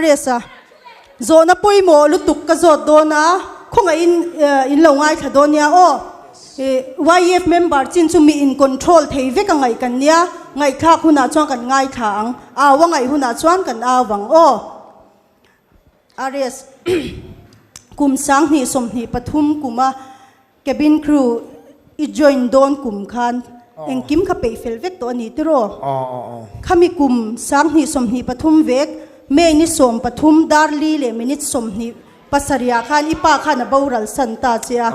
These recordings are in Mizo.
RS-a zawhna pawimawh lutuk ka zawt dawn a, khawngaihin in lo ngaithla dawn nia aw. YEF member chin chu mi in control thei vek a ngaih kan nia, ngaihthlak hunah chuan kan ngaithla ang, au a ngaih hunah chuan kan au ang aw. RS, Kum 2023 kuma Cabin crew i join dawn kum khan engkim kha peih fel vek tawh a ni tiraw? Khami kum 2023 vek May ni 13 dar li leh minute 27 ah khan i pa khan a boral san ta che a.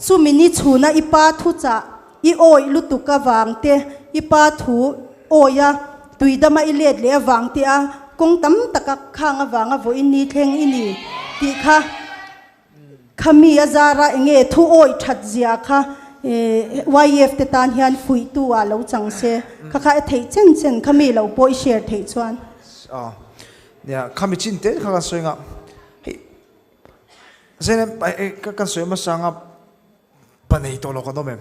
Chumi ni chhuna i pa thuchah i awih lutuk avang te, i pa thu awih a tuidama i let leh avang te a kawng tam taka khang avanga vawiin ni thleng i ni tih kha Khami a zara enge thu awih that zia kha YF te tan hian fuihtu ah lo chang se, kha kha e theih chen chen khami lo pawh i share theih chuan. Aw nia khami chin te kha kan sawi nga hei Zainab ka kan sawi hmasa anga pa nei tawh lo kan awm em?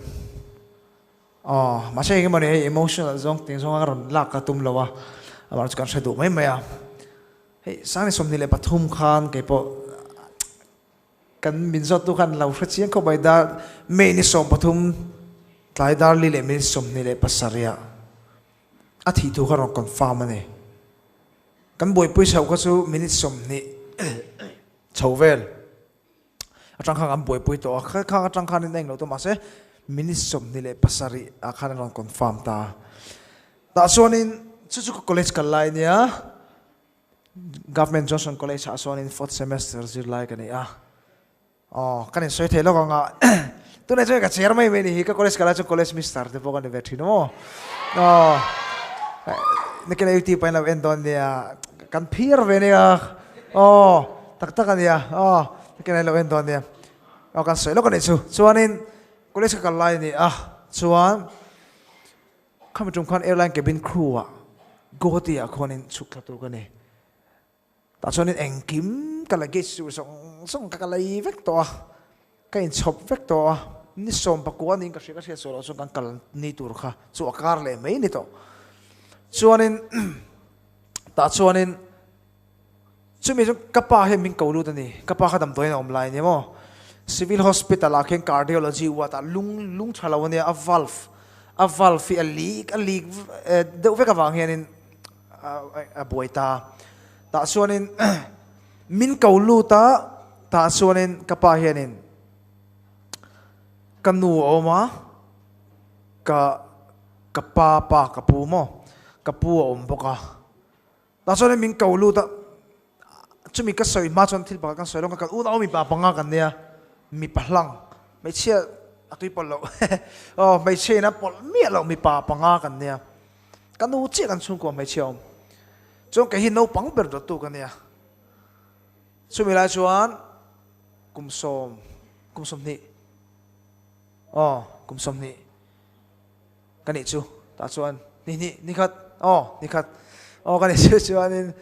Aw mahse eng emawni hei emotional zawng ting zawnga rawn lak ka tum lo a, amah chu kan hre duh mai mai a. Hei 2023 khan kei pawh kan min zawttu khan lo hre chiang khawp mai dar May ni 13 tlai dar li leh minute 27 ah a thih thu kha rawn confirm a ni. Kan buaipui chhoh kha chu minute 20 chho vel atang khan kan buaipui tawh a, kha khang atang khanin a englo tawh mahse minute 27 ah khan a rawn confirm ta a. Tah chuanin chu chu ka college kal lai ania Government Johnson College ah sawn in fourth semester zirlai ka nei a, aw kan insawi thei lawk ang a tunah chuan ka chair mai mai ni hi ka college kal lai chuan college mister te pawh ka ni ve thin maw aw nakina youtube ah in lo en dawn nia kan phir ve nia aw tak tak a nia aw nakina in lo en dawn nia aw kan sawi lawk a nih chu chuanin college ka kal lai a ni a chuan Khami tum khan airline cabin crew ah Guwahati ah khuanin chhuk thla tur ka ni. Tah chuanin engkim ka luggage chu zawng zawng ka ka lei vek tawh a, ka inchhawp vek tawh a, ni 19 niin ka hria ka hriat suah loh chuan kan kal ni tur kha chu a kar leh mai ni tawh. Chuanin tah chuanin chumi chu ka pa hian min ko lut a ni, ka pa kha damdawiin a awm lai a ni maw? Civil Hospital ah khian cardiology ward ah lung lung tha lo a nia, a valve a valve hi a leak a leak deuh vek avang hianin a buai ta. Tah chuanin min ko lut a, tah chuanin ka pa hianin ka nu a awm a, ka ka pa pa ka pu maw? Ka pu a awm bawk a. Tah chuan min ko lut a, chumi ka sawi hma chuan thil pakhat kan sawi lawk a, kan unau mipa panga kan nia, mipa hlang, hmeichhia a tui pawlh loh aw hmeichhia in a pawlh miah loh mipa panga kan nia, ka nu chiah kan chhungkua hmeichhia a awm, chuan kei hi naupang ber dawttu ka nia, chumi lai chuan kum sawm, kum 20 aw kum 20. Ka nih chu tah chuan ni hnih ni khat aw ni khat aw ka nih chu chuanin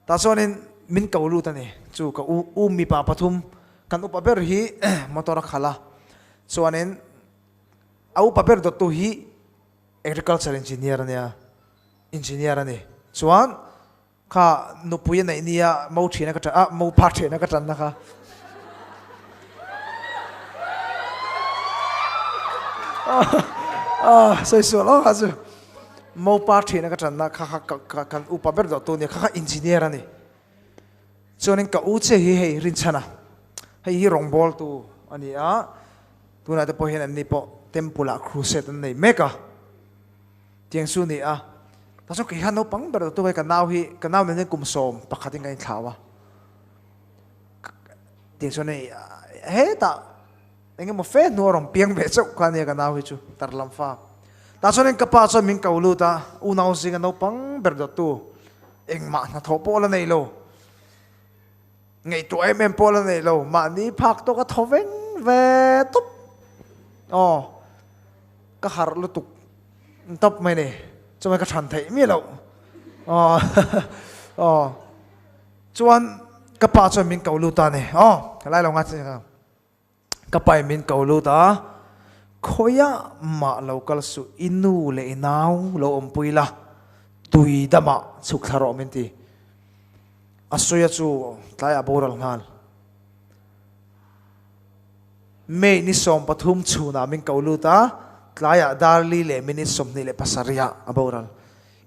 tah chuanin min ko lut a ni chu ka u u mipa pathum kan upa ber hi motor a khalh a chuanin a upa ber dawttu hi agriculture engineer a nia engineer a ni chuan kha nupui a neih nia mo thian a ka ah mo pa thian a ka tan na kha ah sawi sual awk a chu mo pa thian a ka tan na kha kha ka kan upa ber dawh tu nia kha kha engineer a ni chuanin ka u che hi hei rinchhan a hei hi rawngbawl tu a ni a tunah te pawh hian an ni pawh temple ah crusade an nei mek a. Tiang chu ni a, ta chuan kei hian naupang ber tu ka nau hi ka nau nen hian kum 11 in ka inthlau a, tiang chuan hei hetah eng emaw fe hnu a rawn piang ve chauh kha ania ka nau hi chu tar lam fa. Tah chuanin ka pa chuan min ko lut a, unau zinga naupang ber dawttu engmah hnathawh pawh la nei lo, ngaihtuah em em pawh la nei lo, mahni phak tawk a thaw veng ve tawp aw. Ka harh lutuk tawp mai ni, chumai ka chhan theih miah loh. Aw aw chuan ka pa chuan min ko lut a ni. Aw helai lo ngai chiang ka pa in min ko lut a, khawiah mah lo kal suh i nu leh i nau lo awmpui la, tui damah chhuk thla rawh min ti. A sawi a chu tlaiah boral nghal. May ni 13 chhunah min ko lut a, tlaiah dar li leh minute 27 ah a boral.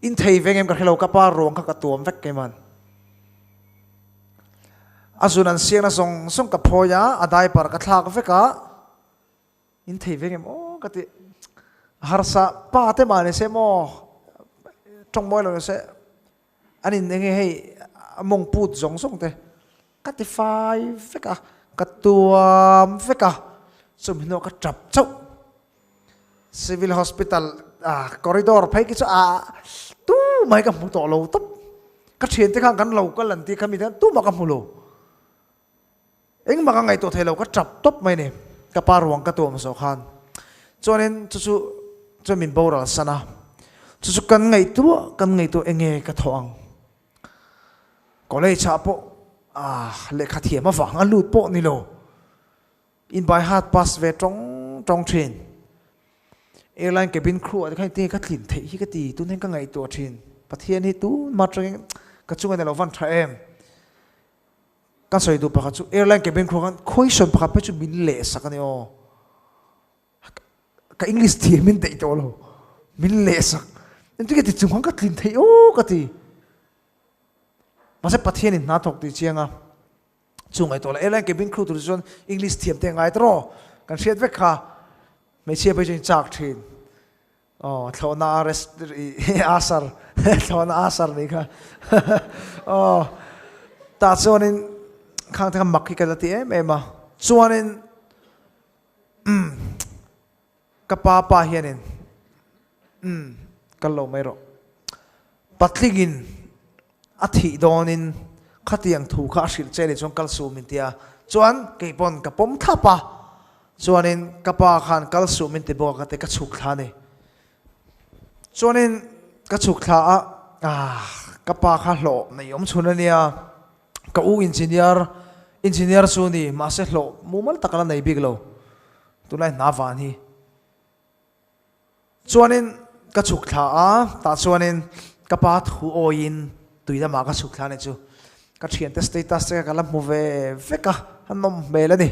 In thei veng em ka hrelo, ka pa ruang kha ka tuam vek keiman. A zun an siakna zawng zawng ka phawi a, a diaper ka thlak vek a, In thei veng em aw ka ti. Harsa pa te mah ni se maw tawng mawi lo ni se an in enge hei a mawng put zawng zawng te ka ti fai vek a, ka tuam vek a, chumi hnuah ka tap chauh. Civil Hospital ah corridor phei khi chu ah tu mai ka hmu tawh lo tawp. Ka thiante khan kan lo kal an tih kha mi te tumah ka hmu lo. Engmah ka ngaihtuah thei lo, ka tap tawp mai ni. Ka pa ruang ka tuam zawh khan chuanin chu chu chuan min boral san a, chu chu kan ngaihtuah kan ngaihtuah enge ka thawh ang. College ah pawh ah lehkha thiam avang a lut pawh ni lo, in by heart pass ve tawng tawng thin. Airline cabin crew ah te khan tinge ka tlin theih hi ka ti, tun hian ka ngaihtuah thin. Pathian hi tun hma atangin ka chunga ni lo van tha em. Ka sawi duh pakhat chu airline cabin crew khan question pakhat phei chu min leh sak a ni aw. Ka English thiam in daih tawh lo. Min leh sak. Engtin nge ti chung khan ka tlin theih aw ka ti. Mahse Pathian in hna thawk tih chiang a. Chu ngaih tawh lo airline cabin crew tur chuan English thiam te ngai tawh kan hriat vek kha. Hmeichhia phei chu in chak thin. Aw thlawhna rest asar thlawhna asar nih kha aw tah chuanin khang te kha mak hi ka la ti em em a chuanin umm ka pa pa hianin umm kal lo mai rawh patlingin a thih dawnin khatiang thu kha a hrilh che ni chuan kal suh min ti a, chuan kei pawn ka pawm thlap a, chuanin ka pa khan kal suh min ti bawk a ka ti ka chhuk thla a ni. Chuanin ka chhuk thla a, ah ka pa kha hlawh nei awm chhun a nia, ka u engineer, engineer chu ni mahse hlawh mumal tak a la nei bik lo, tunlai hna van hi. Chuanin ka chhuk thla a, tah chuanin ka pa thu awiin tui lamah ka chhuk thla a ni chu. Ka thiante status te kha ka la hmu ve vek a, a nawm hmel a ni.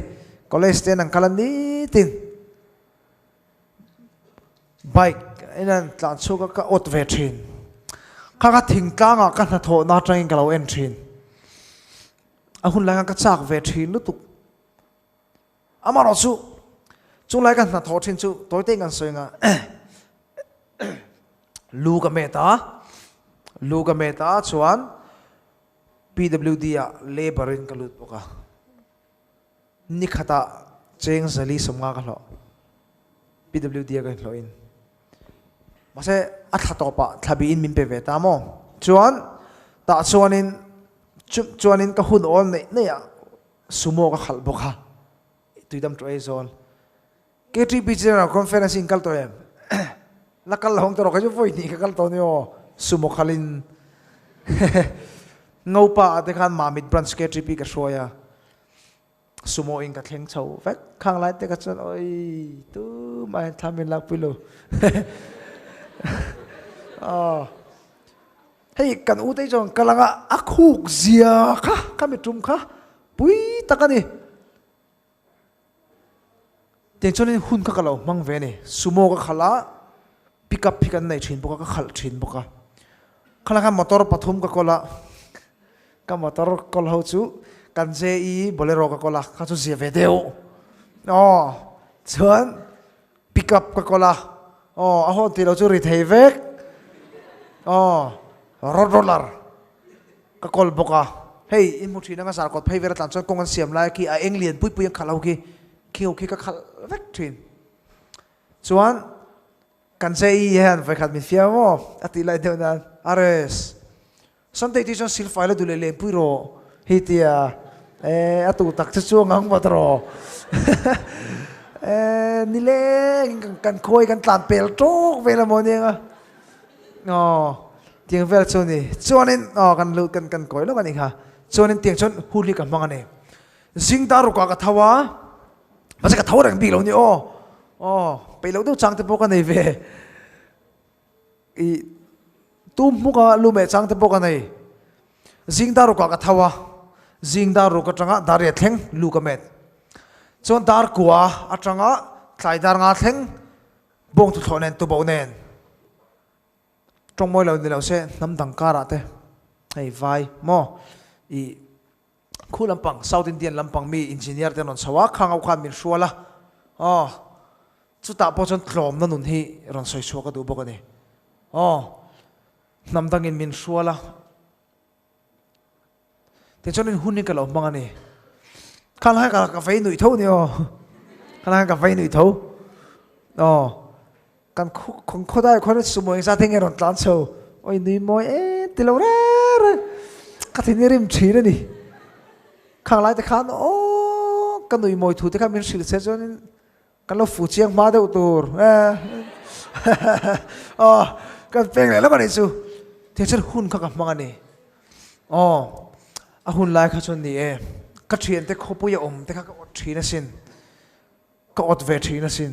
College te an kal a nitin bike in an tlan chhuak a, ka awt ve thin. Kha ka thingtlangah ka hnathawhna atangin ka lo en thin. A hun lai khan ka chak ve thin lutuk. Amaherawhchu, chunglai ka hnathawh thin chu tawi tein kan sawi anga lu ka met a, lu ka met a chuan PWD ah labour in ka lut bawk a, ni khatah cheng zali sawmnga ka hlawh PWD a ka inhlawhin. Mahse a thla tawpah thla bihin min pe ve ta maw? Chuan tah chuanin chuanin ka hun awl neih neih ah Sumo ka khalh bawk a, tuidam tawh ei zawn. KTP General Conference in kal tawh em? La kal lo ang tawh rawh, kei chu vawi hnih ka kal tawh ni aw, sumo khalhin. Ngopa ah te khan Mamit Branch KTP ka hruai a, sumo in ka thleng chho vek. Khang lai te ka chuan oi tumah hian thla min lakpui lo. Aw. Hei kan u te chuan ka lang a, a khuk zia kha ka mi tum kha pui tak a ni. Tiang chuanin hun kha ka lo hmang ve a ni. Sumo ka khalh a, pick up hi kan nei thin bawk a, ka khalh thin bawk a. Khalai khan motor pathum ka kawl a, ka motor kawl ho chu kan JE Bolero ka kawl a, kha chu zia ve deuh. Aw chuan Pick up ka kawl a, aw a hawn tih lo chu ri thei vek, aw road roller ka kawl bawk a, hei in hmu thin anga zar kawt phei vel a tlan chuan kawng an siam lai khi a eng lian pui pui an khalh ho khi, khi ho khi ka khalh vek thin. Chuan kan JE hian vawikhat min fiam maw a tih lai deuh nan RS Sunday tih chuan silfai la duh leh lenpui rawh hei tia eh a tu tak chu chuang ang vat rawh eh nileng in kan khawi kan tlan pel tawk vel a maw nia nga aw tiang vel chu ni chuanin aw kan lut kan kan kawi lawk a nih kha chuanin tiang chuan hun hi ka hmang a ni zing dar rukah ka tho a mahse ka tho reng bik lo ni aw aw peih loh deuh chang te pawh ka nei ve. I tum hmuk a lu meh chang te pawh ka nei. Zing dar rukah ka tho a, zing dar ruk atanga dar riat thleng lu ka met. Chuan dar kua atanga tlai dar nga thleng bawng tuthlawh nen tuboh nen tawng mawi lo ni lo se hnam dang karah te hei vai maw ih khu lampang South Indian lampang mi engineer te an rawn chho a, khang ho khan min hrual a, aw chutah pawh chuan tlawmna nun hi rawn sawi chhuak ka duh bawk a ni aw. Hnam dangin min hrual a, tichuanin hun hi ka lo hmang a ni. Kha lai ka ka vei nuih tho ni aw, kha lai ka vei nuih tho. Aw, kan khaw khawdai khuan sumo engzat hi nge rawn tlan chho, awi nui mawi em ti lo reng reng, ka thin hi rim thin a ni. Khang lai te khan aw ka nui mawi thu te khan min hrilh se chuanin Kan lo fu chiang hma deuh tur e aw kan peng leh lawk a nih chu tiang chuan hun kha ka hmang a ni aw a hun lai kha chuan ni e ka thiante khawpui a awm te kha ka awt thin asin ka awt ve thin asin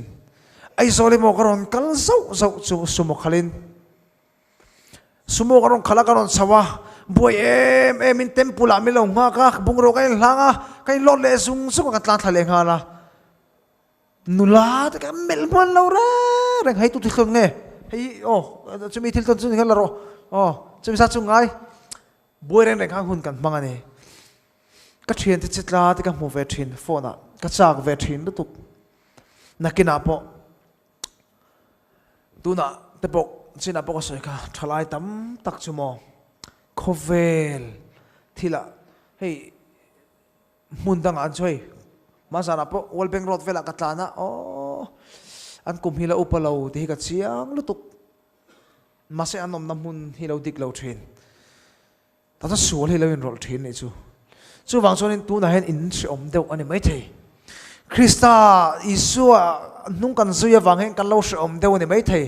Aizawl emaw ka rawn kal zauh zauh chu sumo khalin Sumo ka rawn khalh a, ka rawn chho a, buai em em in temple ah min lo nghak a, bungraw ka inhlang a, ka inlawt leh zung zung a, ka tlan thla leh nghal a. Nula te ka melh hman lo reng reng, hei tu thil tlawn nge? Hei aw chumi thil tlawn chu ni kha la rawh, aw chumi zat chu ngai. Buai reng reng kha hun kan hmang a ni. Ka thiante che tla te ka hmu ve thin phone ah, ka chak ve thin lutuk. Nakinah pawh tunah te pawh chinah pawh ka sawi kha thalai tam tak chu maw khawvel thilah hei Hmun dangah an sawi. Hmazanah pawh World Bank Road velah ka tlan a, aww an kum hi la upa lo tih hi ka chiang lutuk. Mahse an awmna hmun hi lo dik lo thin. Tah chuan sual hi lo inrawlh thin nih chu. Chuvang chuanin tunah hian in hreawm deuh a ni maithei. Krista Isua hnung kan zui avang hian kan lo hreawm deuh a ni maithei.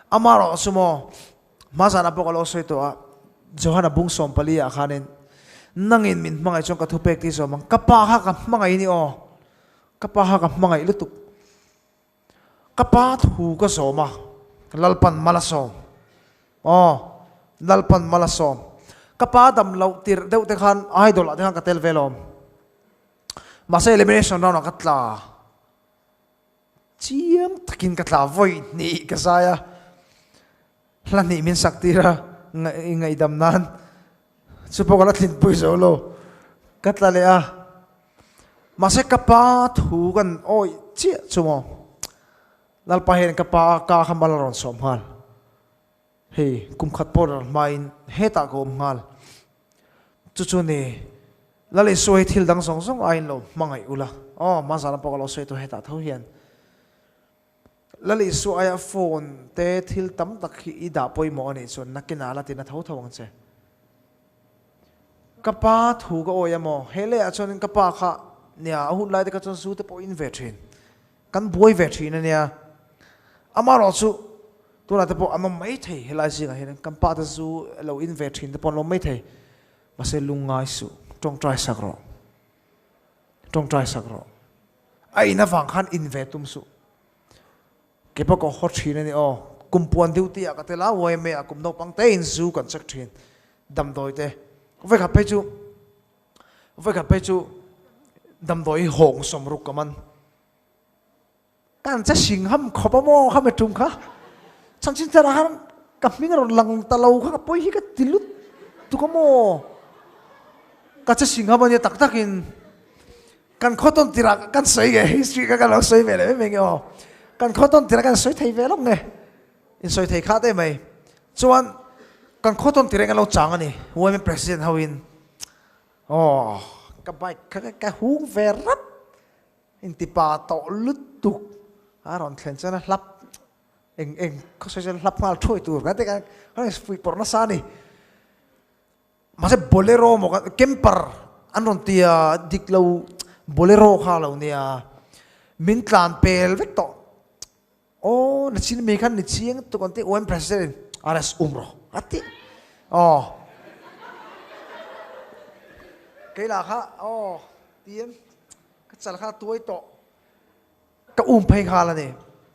Amaherawh chu maw Hmazanah pawh ka lo sawi tawh a, Johana bung 14 ah khanin, Nangin min hmangaih chuan ka thupek tih zawm ang, ka pa kha ka hmangaih ni aw, ka pa kha ka hmangaih lutuk, ka pa thu ka zawm a, Lalpan mal a sawm, aw Lalpan mal a sawm, ka pa dam loh tirh deuh te khan idol ah te khan ka tel ve lawm, mahse elimination round ah ka tla. Chiang takin ka tla vawi hnih ka zai a, hla hnih min sak tir a, ngaihdam nan chu pawh ka la tlinpui zo lo, ka tla leh a. Mahse ka pa thu kan awih chiah chu maw, Lalpa hian ka pa ka kha mal a rawn sawm nghal. Hei kum khat pawh ral hmain hetah ka awm nghal. Chu chu ni, Lal Isua hi thil dang zawng zawng aiin lo hmangaih ula. Aw, hmazana pawh ka lo sawi tawh hetah tho hian. Lal Isua aia phone te thil tam tak hi i dah pawimawh a nih chuan nakinah la tina tho tho ang che. Ka pa thu ka awi a maw? He leiah chuanin ka pa kha nia a hun lai te kha chuan zu te pawh in ve thin. Kan buai ve thin a nia. Amaherawh chu tunah te pawh an awm mai thei helai zingah hian kan pa te zu lo in ve thin te pawh an awm mai thei. Mahse lungngai suh, tawngtai sak rawh. Tawngtai sak rawh. A in avang khan in ve tum suh. Kei pawh ka haw thin a ni aw. Kum puan duty ah ka tel a, YMA ah kum naupang te in zu kan check thin. Damdawi te. Vawikhat phei chu Vawikhat phei chu damdawi hi hawng sawmruk ka man. Kan che hring ham khawp a maw kha mi tum kha. Chanchin thar ah khan ka hming a rawn lang ta lo kha ka pawi hi ka ti lut tuk a maw. Ka che hring ham a nia tak tak in kan khaw tawn tirah kan sawi nge history kha kan lo sawi ve leh mai mai nge aw. Kan khaw tawn tirah kan sawi thei ve lawk nge. In sawi thei kha te mai. Chuan kan khaw tawn tirah kan lo chang a ni YMA president ho in aw ka bike kha ka hung ve rap. Intipa tawh lutuk a rawn thlen chuan a hlap eng eng khaw sawi chuan hlap nghal thuai tur kan ti khan kan fuih pawrh nasa a ni. Mahse bolero maw kan camper an rawn ti a dik lo bolero kha a lo nia min tlan pel vek tawh. Aw na chin mi khan ni chiang tuk an ti UN president in RS um rawh a ti. Aw kei lah kha aw tiem ka chal kha tuai tawh ka um phei nghal a ni.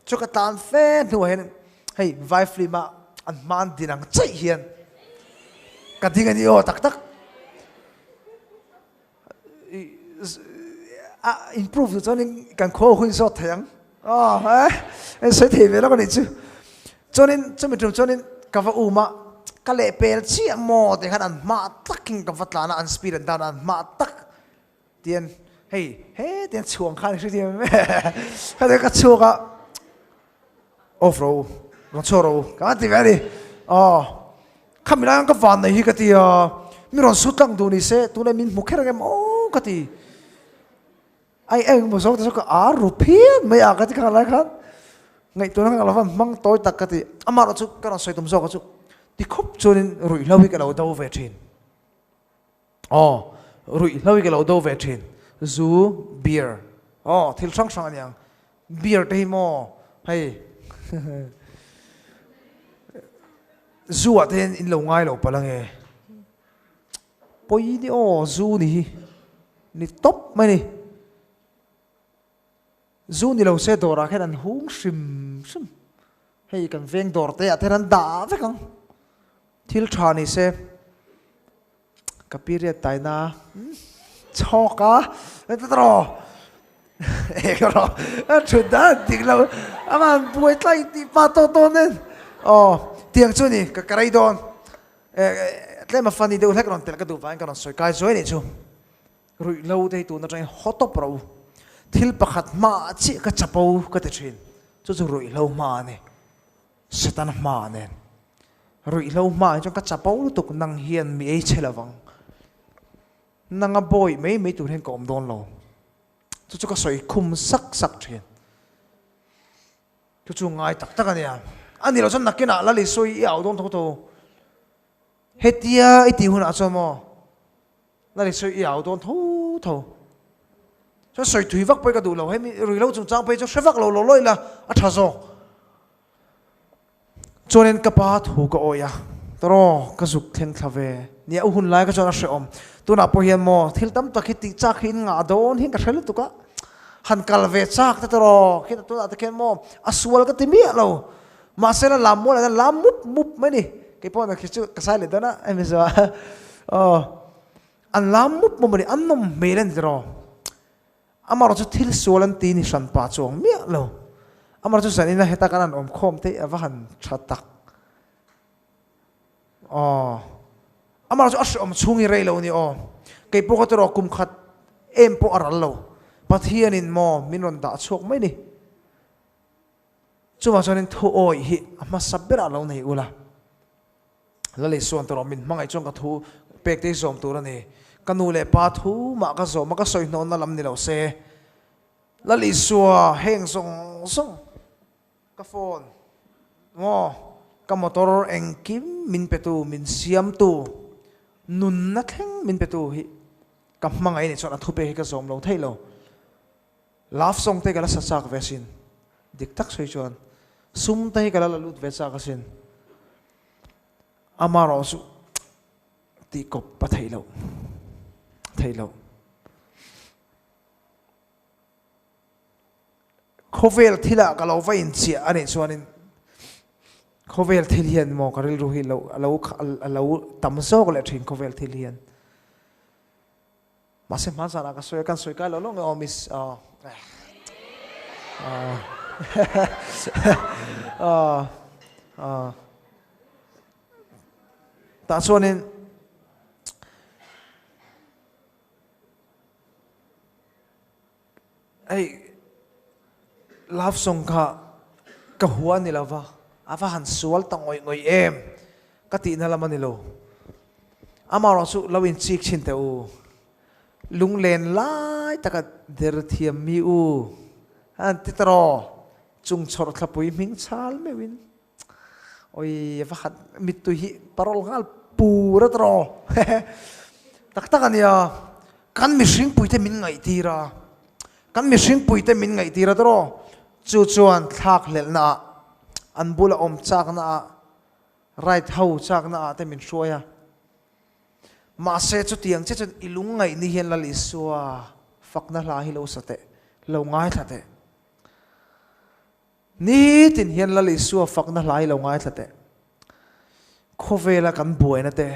Chu ka tlan fe hnuah hian hei vai film ah an hman din ang chaih hian ka ding a ni aw tak tak. A improve duh chuanin kan khaw hun zawt thei ang. Aw eh sawi thei ve lawk a nih chu. Chuanin chumi tum chuanin ka va um a, ka lehpel chiah maw tih khan an hma takin ka va tlan a, an speed an down a, an hma tak tian hei he tian chhuang khan i hre thiam em kha ka chhuak a off ro rawn chhuak ro ka ti ve a ni aw khami lai ka van nei hi ka ti a mi rawn su tlang duh ni se tunah min hmu kher ang em aw ka ti ai eng emaw zawng te chu ka ar ru phian mai a ka ti khan lai khan ngaihtuahna kha ka lo van hmang tawi tak ka ti amaherawh chu ka rawn sawi tum zawk a chu ti khawp chuanin ruihhlo hi ka lo do ve thin. Aw, ruihhlo hi ka lo do ve thin. Zu, beer, aw thil hrang hrang a niang. Beer te hi maw hei zu ah te hian in lo ngai lo palh ange. Pawi ni aw zu ni hi ni tawp mai ni. Zu ni lo se dawrah khian an hung hrim hrim. Hei kan veng dawr te ah te hian an dah vek ang. Thil tha ni se ka period taina chhawk a tawh rawh a thut dan dik lo aman buai tlai tih pa tawh tawh nen aw tiang chu ni ka rei dawn tlem a funny deuh hlek rawn telh ka duh vangin ka rawn sawi kai zuai anih chu ruih lo te hi tun atangin haw tawp rawh u thil pakhat hma chiah ka chapo ka ti thin chu chu ruih lo hma a ni. Setana hmaah nen ruihhlo hmaah hi chuan ka chapo lutuk nang hian mi ei chhe lovang nanga bawi mai mai tur hian ka awm dawn lo chu chu ka sawi khum sak sak thin chu chu ngai tak tak a nia a ni lo chuan nakinah la Isua i au dawn tho tho hetia i tih hunah chuan maw La Isua i au dawn tho tho chuan sawi thui vak pawh ka duh lo hemi ruihhlo chungchang phei chu hre vak lo lo lawih la a tha zawk. Chuanin ka pa thu ka awih a, tawraw ka zuk thleng thla ve. Nia u hun lai ka chuan a hrehawm. Tunah pawh hian maw thil tam tak hi tih chak hi in ngah dawn hian ka hre lutuk a. Han kal ve chak te tawraw khi tunah te khian maw a sual ka ti miah lo. Mahse la lam mual ah hian lam mup mup mai ni. Kei pawh khi chu ka sai leh dawn a hemi chu aw an lam mup mup a ni an nawm hmel a ni tawraw. Amaherawh chu thil sual an ti ni hran pah chuang miah lo. Amaherawh chu zanina heta kan han awm khawm theih a va han tha tak. Aw. Amaherawh chu a hreawm chhung hi rei lo ni aw. Kei pawh ka ti rawh kum khat em pawh a ral lo. Pathianin maw min rawn dah chhuak mai ni. Chuvang chuanin thu awih hi a hmasa berah lo nei ula. Lal Isuan tawh rawh, min hmangaih chuan ka thu pek te hi zawm tur a ni. Ka nu leh pa thu mah ka zawm a, ka sawi hnawnna lam ni lo se. Lal Isua heng zawng zawng ka phone maw, ka motor engkim min petu, min siamtu, nunna thleng min petu hi ka hmangaih a nih chuan a thu pek hi ka zawm lo thei lo. Love song te ka la sa chak ve asin, dik tak sawi chuan sum te hi ka la la lut ve chak asin. Amaherawh chu tih kawp a theih loh, theih loh. Khawvel thilah ka lo va inchiah a nih chuanin khawvel thil hian maw ka rilru hi lo a lo a lo tam zawk leh thin khawvel thil hian. Mahse hma zanah ka sawi a, kan sawi kai lo lo nge aw miss aw aw tah chuanin hei love song kha ka hua ni lo va a va han sual ta ngawih ngawih em ka tihna lam a ni lo. Amaherawh chu lo inchik thin teh u. Lunglen lai taka der thiam mi u an ti ta raw. Chung chhawrh thlapui hming chhal meuhin oi a va khat mittui hi parol nghal pur a ta raw. Tak tak a nia kan mihring puite min ngaihtir a, kan mihring puite min ngaihtir a ta raw. Chu chuan thlak hlelhna ah an bula awm chakna ah Right ho chakna ah te min hruai a. Mahse chutiang che chuan i lungngaih ni hian Lal Isua fakna hla hi lo sa teh, lo ngaithla teh. Nitin hian Lal Isua fakna hla hi lo ngaithla teh. Khawvela kan buaina te,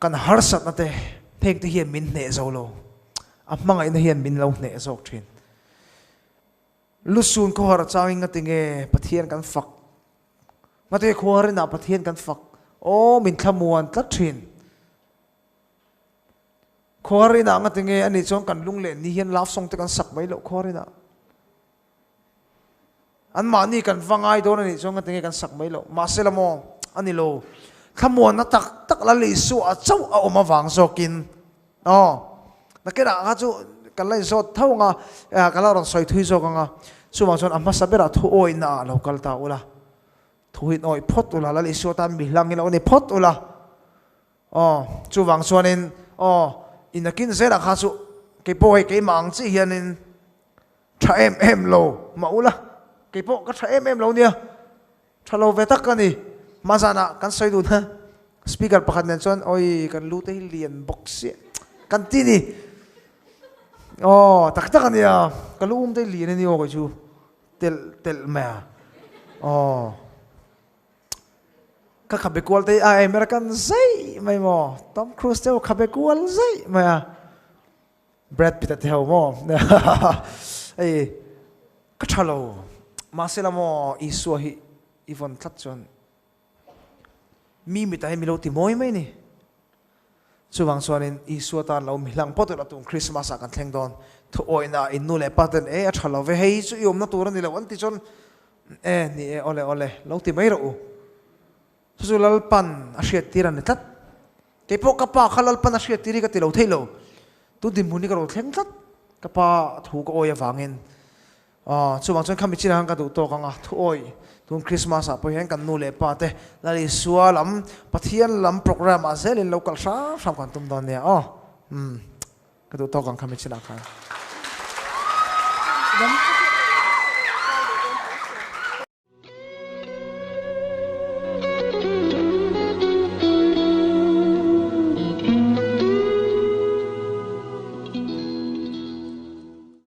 kan harsatna te heng te hian min hneh zo lo. A hmangaihna hian min lo hneh zawk thin. Lusun khawhar changin ngatinge Pathian kan fak? Ngatinge khuarinah Pathian kan fak? Aw, min thlamuan tlat thin. Khuarinah ngatinge ani chuan kan lung leh ni hian love song te kan sak mai loh khuarinah. An mahni kan va ngai dawn anih chuan ngatinge kan sak mai loh. Mahse la maw, a ni lo. Thlamuanna tak tak Lal Isua chauh a awm avang zawkin aw, nakinah kha chu kan la inzawt tho ang a, ka la rawn sawi thui zawk ang a. Chuvang chuan a hmasa berah thu awihna ah lo kal ta ula. Thu in awih phawt ula, Lal Isua tan mi hlangin lo ni phawt ula. Aw, chuvang chuanin aw, inakin zelah kha chu keipawh hei keimah ang chiah hianin tha em em lo mah ula, keipawh ka tha em em lo nia, tha lo ve tak ka ni. Hma zanah kan sawi dun a, speaker pakhat nen chuan awi kan lu te hi lian bawk sia kan ti ni. Aw, tak tak a nia, ka lu um te hi lian a ni aw kei chu telh telh mai a, aw. Ka khabe kual te a American zei mai maw Tom Cruise te ho khabe kual zei mai a Brad Pitt a te ho maw ei ka tha lo mahse la maw Isua hi i vawn tlat chuan mi mitah hi mi lo ti mawi mai ni chuvang chuanin Isua tan lo mi hlang pawh tawh tun Christmas ah kan thleng dawn thu awihna in nu leh pa ten e a tha lo ve hei chu i awmna tur a ni lo an ti chuan E, ni e, awle awle, lo ti mai rawh u. Chu chu Lalpan a hriat tir a ni tlat. Kei pawh ka pa kha Lalpan a hriat tir hi ka ti lo thei lo. Tun dinhmun hi ka lo thleng tlat. Ka pa thu ka awi avangin. Aw, chuvang chuan khami chinah khan ka duh tawk ang a, thu awi. Tun Christmas ah pawh hian kan nu leh pa te Lal Isua lam, Pathian lam program ah zelin lo kal hram hram kan tum dawn nia aw. Umm, ka duh tawk ang khami chinah khan.